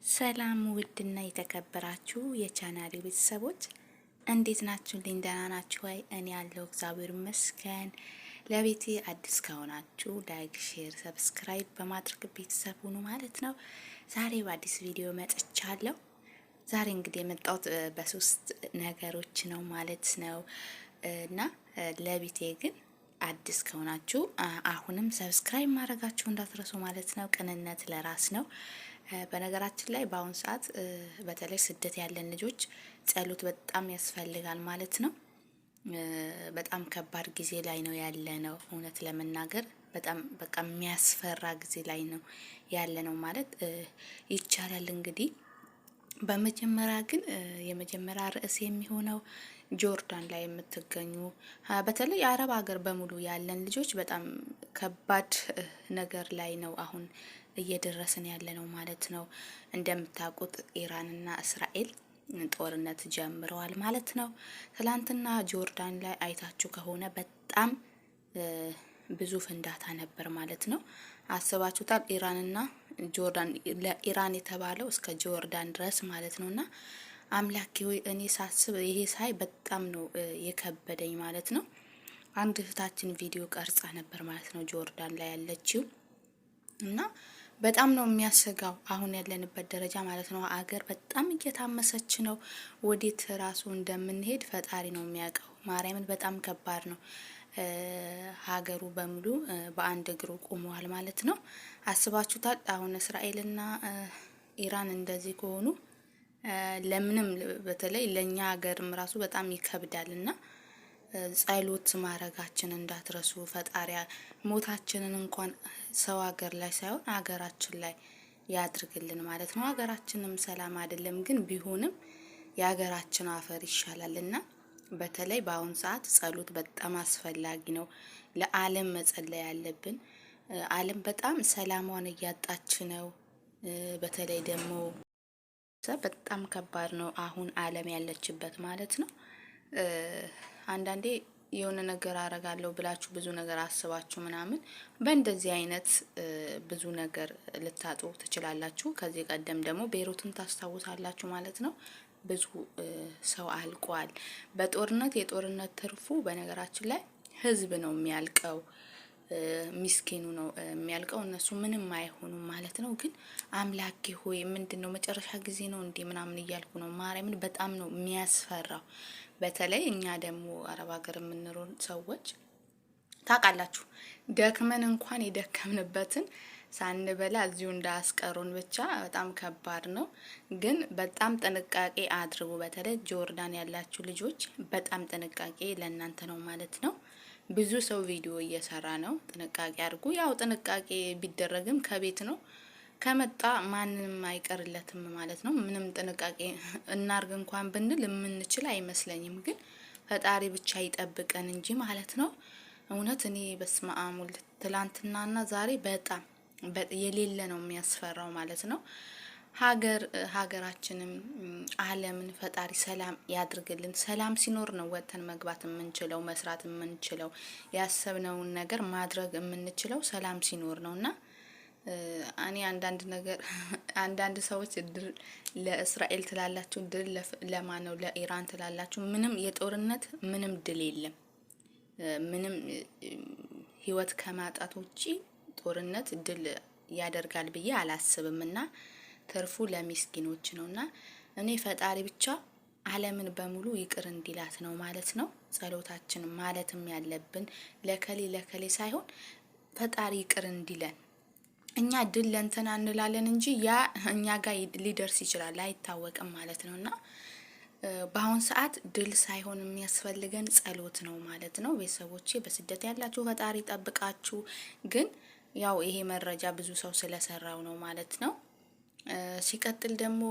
ሰላም ውድና የተከበራችሁ የቻናሌ ቤተሰቦች እንዴት ናችሁ? ልኝ ደህና ናችሁ ወይ? እኔ ያለው እግዚአብሔር ይመስገን። ለቤቴ አዲስ ከሆናችሁ like፣ share፣ subscribe በማድረግ ቤተሰብ ሁኑ ማለት ነው። ዛሬ በአዲስ ቪዲዮ መጥቻለሁ። ዛሬ እንግዲህ የመጣሁት በሶስት ነገሮች ነው ማለት ነው እና ለቤቴ ግን አዲስ ከሆናችሁ አሁንም subscribe ማድረጋችሁ እንዳትረሱ ማለት ነው። ቅንነት ለራስ ነው። በነገራችን ላይ በአሁን ሰዓት በተለይ ስደት ያለን ልጆች ጸሎት በጣም ያስፈልጋል ማለት ነው። በጣም ከባድ ጊዜ ላይ ነው ያለ ነው። እውነት ለመናገር በጣም በቃ የሚያስፈራ ጊዜ ላይ ነው ያለ ነው ማለት ይቻላል። እንግዲህ በመጀመሪያ ግን የመጀመሪያ ርዕስ የሚሆነው ጆርዳን ላይ የምትገኙ በተለይ አረብ ሀገር በሙሉ ያለን ልጆች በጣም ከባድ ነገር ላይ ነው አሁን እየደረስን ያለ ነው ማለት ነው። እንደምታውቁት ኢራንና እስራኤል ጦርነት ጀምረዋል ማለት ነው። ትላንትና ጆርዳን ላይ አይታችሁ ከሆነ በጣም ብዙ ፍንዳታ ነበር ማለት ነው። አስባችሁታል? ኢራንና ጆርዳን ለኢራን የተባለው እስከ ጆርዳን ድረስ ማለት ነው። እና አምላኬ ሆይ እኔ ሳስብ ይሄ ሳይ በጣም ነው የከበደኝ ማለት ነው። አንድ እህታችን ቪዲዮ ቀርጻ ነበር ማለት ነው ጆርዳን ላይ ያለችው እና በጣም ነው የሚያሰጋው አሁን ያለንበት ደረጃ ማለት ነው። አገር በጣም እየታመሰች ነው። ወዴት ራሱ እንደምንሄድ ፈጣሪ ነው የሚያውቀው። ማርያምን በጣም ከባድ ነው። ሀገሩ በሙሉ በአንድ እግሩ ቆመዋል ማለት ነው። አስባችሁታል? አሁን እስራኤልና ኢራን እንደዚህ ከሆኑ ለምንም በተለይ ለእኛ ሀገርም ራሱ በጣም ይከብዳል እና ጸሎት ማድረጋችን እንዳትረሱ። ፈጣሪያ ሞታችንን እንኳን ሰው ሀገር ላይ ሳይሆን ሀገራችን ላይ ያድርግልን ማለት ነው። ሀገራችንም ሰላም አይደለም፣ ግን ቢሆንም የሀገራችን አፈር ይሻላል እና በተለይ በአሁን ሰዓት ጸሎት በጣም አስፈላጊ ነው። ለዓለም መጸለይ ያለብን። ዓለም በጣም ሰላሟን እያጣች ነው። በተለይ ደግሞ በጣም ከባድ ነው አሁን ዓለም ያለችበት ማለት ነው። አንዳንዴ የሆነ ነገር አረጋለሁ ብላችሁ ብዙ ነገር አስባችሁ ምናምን በእንደዚህ አይነት ብዙ ነገር ልታጡ ትችላላችሁ። ከዚህ ቀደም ደግሞ ቤይሩትን ታስታውሳላችሁ ማለት ነው። ብዙ ሰው አልቋል በጦርነት። የጦርነት ትርፉ በነገራችን ላይ ህዝብ ነው የሚያልቀው፣ ሚስኪኑ ነው የሚያልቀው። እነሱ ምንም አይሆኑም ማለት ነው። ግን አምላኬ ሆይ ምንድን ነው መጨረሻ ጊዜ ነው እንዴ ምናምን እያልኩ ነው። ማርያምን በጣም ነው የሚያስፈራው። በተለይ እኛ ደግሞ አረብ ሀገር የምንኖር ሰዎች ታውቃላችሁ፣ ደክመን እንኳን የደከምንበትን ሳንበላ እዚሁ እንዳያስቀሩን ብቻ በጣም ከባድ ነው። ግን በጣም ጥንቃቄ አድርጉ። በተለይ ጆርዳን ያላችሁ ልጆች በጣም ጥንቃቄ ለእናንተ ነው ማለት ነው። ብዙ ሰው ቪዲዮ እየሰራ ነው። ጥንቃቄ አድርጉ። ያው ጥንቃቄ ቢደረግም ከቤት ነው ከመጣ ማንንም አይቀርለትም ማለት ነው። ምንም ጥንቃቄ እናርግ እንኳን ብንል የምንችል አይመስለኝም። ግን ፈጣሪ ብቻ ይጠብቀን እንጂ ማለት ነው። እውነት እኔ በስመ አብ ወልድ ትላንትናና ዛሬ በጣም የሌለ ነው የሚያስፈራው ማለት ነው። ሀገር ሀገራችንም ዓለምን ፈጣሪ ሰላም ያድርግልን። ሰላም ሲኖር ነው ወጥተን መግባት የምንችለው፣ መስራት የምንችለው፣ ያሰብነውን ነገር ማድረግ የምንችለው ሰላም ሲኖር ነው እና እኔ አንዳንድ ነገር አንዳንድ ሰዎች ድል ለእስራኤል ትላላችሁ፣ ድል ለማን ነው ለኢራን ትላላችሁ። ምንም የጦርነት ምንም ድል የለም። ምንም ህይወት ከማጣት ውጪ ጦርነት ድል ያደርጋል ብዬ አላስብም። እና ትርፉ ለሚስኪኖች ነው። እና እኔ ፈጣሪ ብቻ ዓለምን በሙሉ ይቅር እንዲላት ነው ማለት ነው ጸሎታችን ማለትም ያለብን ለከሌ ለከሌ ሳይሆን ፈጣሪ ይቅር እንዲለን እኛ ድል ለእንትና እንላለን እንጂ ያ እኛ ጋር ሊደርስ ይችላል አይታወቅም ማለት ነው። እና በአሁን ሰዓት ድል ሳይሆን የሚያስፈልገን ጸሎት ነው ማለት ነው። ቤተሰቦቼ በስደት ያላችሁ ፈጣሪ ጠብቃችሁ። ግን ያው ይሄ መረጃ ብዙ ሰው ስለሰራው ነው ማለት ነው። ሲቀጥል ደግሞ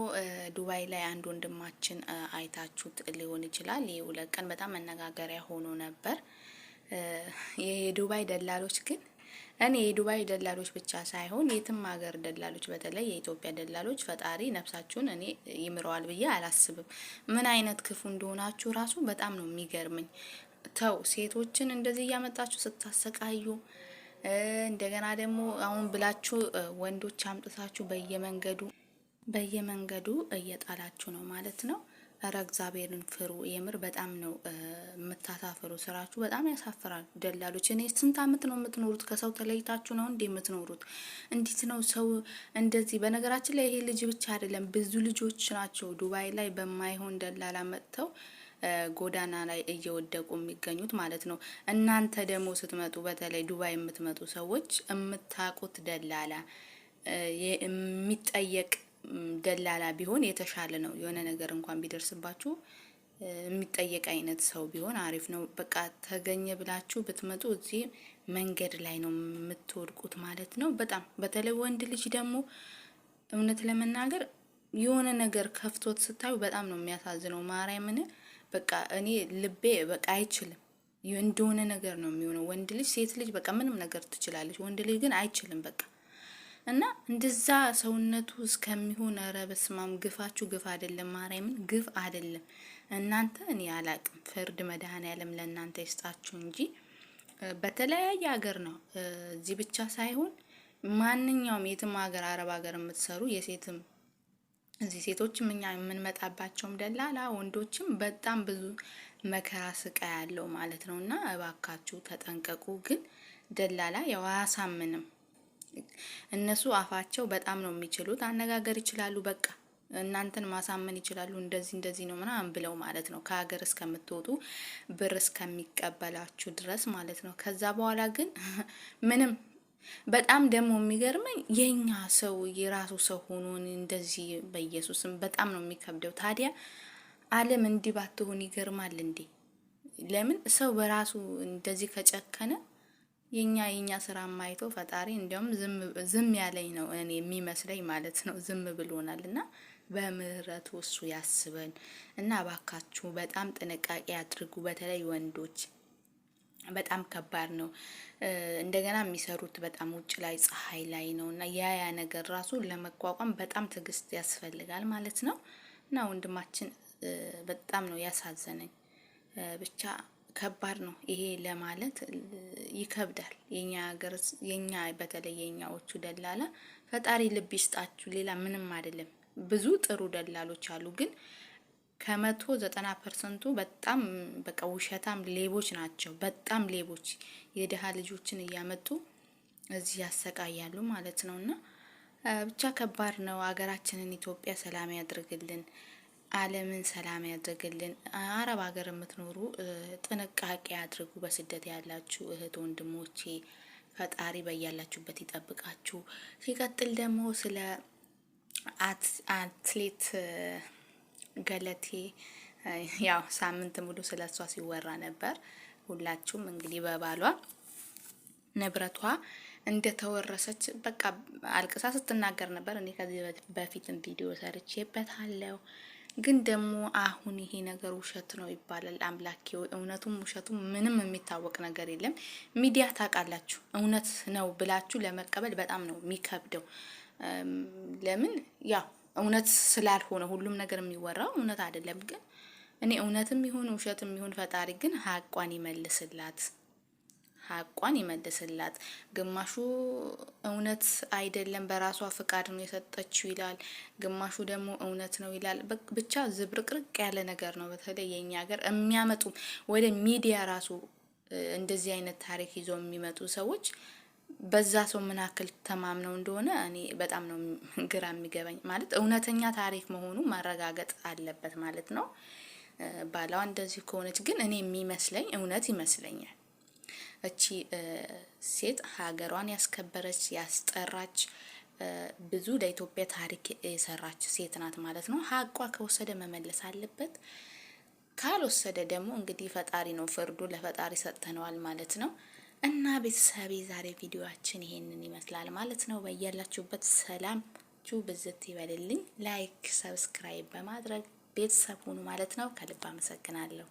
ዱባይ ላይ አንድ ወንድማችን አይታችሁት ሊሆን ይችላል። ይህ 2 ቀን በጣም መነጋገሪያ ሆኖ ነበር። የዱባይ ደላሎች ግን እኔ የዱባይ ደላሎች ብቻ ሳይሆን የትም ሀገር ደላሎች፣ በተለይ የኢትዮጵያ ደላሎች ፈጣሪ ነፍሳችሁን እኔ ይምረዋል ብዬ አላስብም። ምን አይነት ክፉ እንደሆናችሁ ራሱ በጣም ነው የሚገርመኝ። ተው ሴቶችን እንደዚህ እያመጣችሁ ስታሰቃዩ፣ እንደገና ደግሞ አሁን ብላችሁ ወንዶች አምጥታችሁ በየመንገዱ በየመንገዱ እየጣላችሁ ነው ማለት ነው። እረ እግዚአብሔርን ፍሩ። የምር በጣም ነው የምታሳፍሩ። ስራችሁ በጣም ያሳፍራል። ደላሎች፣ እኔ ስንት አመት ነው የምትኖሩት? ከሰው ተለይታችሁ ነው እንዴ የምትኖሩት? እንዴት ነው ሰው እንደዚህ? በነገራችን ላይ ይሄ ልጅ ብቻ አይደለም፣ ብዙ ልጆች ናቸው ዱባይ ላይ በማይሆን ደላላ መጥተው ጎዳና ላይ እየወደቁ የሚገኙት ማለት ነው። እናንተ ደግሞ ስትመጡ፣ በተለይ ዱባይ የምትመጡ ሰዎች የምታውቁት ደላላ የሚጠየቅ ደላላ ቢሆን የተሻለ ነው። የሆነ ነገር እንኳን ቢደርስባችሁ የሚጠየቅ አይነት ሰው ቢሆን አሪፍ ነው። በቃ ተገኘ ብላችሁ ብትመጡ እዚህ መንገድ ላይ ነው የምትወድቁት ማለት ነው። በጣም በተለይ ወንድ ልጅ ደግሞ እውነት ለመናገር የሆነ ነገር ከፍቶት ስታዩ በጣም ነው የሚያሳዝነው። ማርያምን በቃ እኔ ልቤ በቃ አይችልም። እንደሆነ ነገር ነው የሚሆነው። ወንድ ልጅ ሴት ልጅ በቃ ምንም ነገር ትችላለች። ወንድ ልጅ ግን አይችልም በቃ እና እንደዛ ሰውነቱ እስከሚሆን ኧረ በስመ አብ ግፋችሁ ግፍ አይደለም፣ ማርያምን ግፍ አይደለም። እናንተ እኔ አላቅም። ፍርድ መድኃኔዓለም ለእናንተ ይስጣችሁ እንጂ በተለያየ ሀገር ነው እዚህ ብቻ ሳይሆን ማንኛውም የትም ሀገር አረብ ሀገር የምትሰሩ የሴትም እዚህ ሴቶችም እኛ የምንመጣባቸውም ደላላ ወንዶችም በጣም ብዙ መከራ ስቃይ ያለው ማለት ነው። እና እባካችሁ ተጠንቀቁ። ግን ደላላ ያው አያሳምንም። እነሱ አፋቸው በጣም ነው የሚችሉት፣ አነጋገር ይችላሉ። በቃ እናንተን ማሳመን ይችላሉ። እንደዚህ እንደዚህ ነው ምናምን ብለው ማለት ነው ከሀገር እስከምትወጡ ብር እስከሚቀበላችሁ ድረስ ማለት ነው። ከዛ በኋላ ግን ምንም በጣም ደግሞ የሚገርመኝ የኛ ሰው የራሱ ሰው ሆኖ እንደዚህ በኢየሱስም በጣም ነው የሚከብደው። ታዲያ ዓለም እንዲህ ባትሆን ይገርማል እንዴ! ለምን ሰው በራሱ እንደዚህ ከጨከነ የኛ ስራ ማይቶ ፈጣሪ እንዲያውም ዝም ያለኝ ነው እኔ የሚመስለኝ ማለት ነው። ዝም ብሎናል እና በምህረቱ እሱ ያስበን እና እባካችሁ በጣም ጥንቃቄ አድርጉ። በተለይ ወንዶች በጣም ከባድ ነው። እንደገና የሚሰሩት በጣም ውጭ ላይ ፀሐይ ላይ ነው እና ያ ነገር ራሱ ለመቋቋም በጣም ትዕግስት ያስፈልጋል ማለት ነው። እና ወንድማችን በጣም ነው ያሳዘነኝ ብቻ ከባድ ነው ይሄ ለማለት ይከብዳል። የኛ ሀገር የኛ በተለይ የኛዎቹ ደላላ ፈጣሪ ልብ ይስጣችሁ። ሌላ ምንም አይደለም። ብዙ ጥሩ ደላሎች አሉ፣ ግን ከ190 percent ኡ በጣም በቃ ውሸታም ሌቦች ናቸው። በጣም ሌቦች የድሀ ልጆችን እያመጡ እዚህ ያሰቃያሉ ማለት ነው። እና ብቻ ከባድ ነው። ሀገራችንን ኢትዮጵያ ሰላም ያድርግልን። ዓለምን ሰላም ያድርግልን። አረብ ሀገር የምትኖሩ ጥንቃቄ አድርጉ። በስደት ያላችሁ እህት ወንድሞቼ ፈጣሪ በያላችሁበት ይጠብቃችሁ። ሲቀጥል ደግሞ ስለ አትሌት ገለቴ ያው ሳምንት ሙሉ ስለ እሷ ሲወራ ነበር። ሁላችሁም እንግዲህ በባሏ ንብረቷ እንደተወረሰች በቃ አልቅሳ ስትናገር ነበር። እኔ ከዚህ በፊትም ቪዲዮ ሰርቼበታለሁ። ግን ደግሞ አሁን ይሄ ነገር ውሸት ነው ይባላል። አምላኬ እውነቱም ውሸቱም ምንም የሚታወቅ ነገር የለም። ሚዲያ ታውቃላችሁ፣ እውነት ነው ብላችሁ ለመቀበል በጣም ነው የሚከብደው። ለምን ያው እውነት ስላልሆነ ሁሉም ነገር የሚወራው እውነት አይደለም። ግን እኔ እውነትም ይሁን ውሸትም ይሁን ፈጣሪ ግን ሀቋን ይመልስላት። ሀቋን ይመልስላት። ግማሹ እውነት አይደለም በራሷ ፍቃድ ነው የሰጠችው ይላል፣ ግማሹ ደግሞ እውነት ነው ይላል። ብቻ ዝብርቅርቅ ያለ ነገር ነው። በተለይ የኛ ሀገር የሚያመጡ ወደ ሚዲያ ራሱ እንደዚህ አይነት ታሪክ ይዘው የሚመጡ ሰዎች በዛ ሰው ምን ያክል ተማምነው እንደሆነ እኔ በጣም ነው ግራ የሚገባኝ። ማለት እውነተኛ ታሪክ መሆኑ ማረጋገጥ አለበት ማለት ነው። ባሏ እንደዚህ ከሆነች ግን እኔ የሚመስለኝ እውነት ይመስለኛል። እቺ ሴት ሀገሯን ያስከበረች ያስጠራች ብዙ ለኢትዮጵያ ታሪክ የሰራች ሴት ናት ማለት ነው። ሀቋ ከወሰደ መመለስ አለበት። ካልወሰደ ደግሞ እንግዲህ ፈጣሪ ነው ፍርዱ፣ ለፈጣሪ ሰጥተነዋል ማለት ነው። እና ቤተሰቤ ዛሬ ቪዲዮአችን ይሄንን ይመስላል ማለት ነው። በያላችሁበት ሰላምችሁ ብዝት ይበልልኝ። like subscribe በማድረግ ቤተሰብ ሁኑ ማለት ነው። ከልብ አመሰግናለሁ።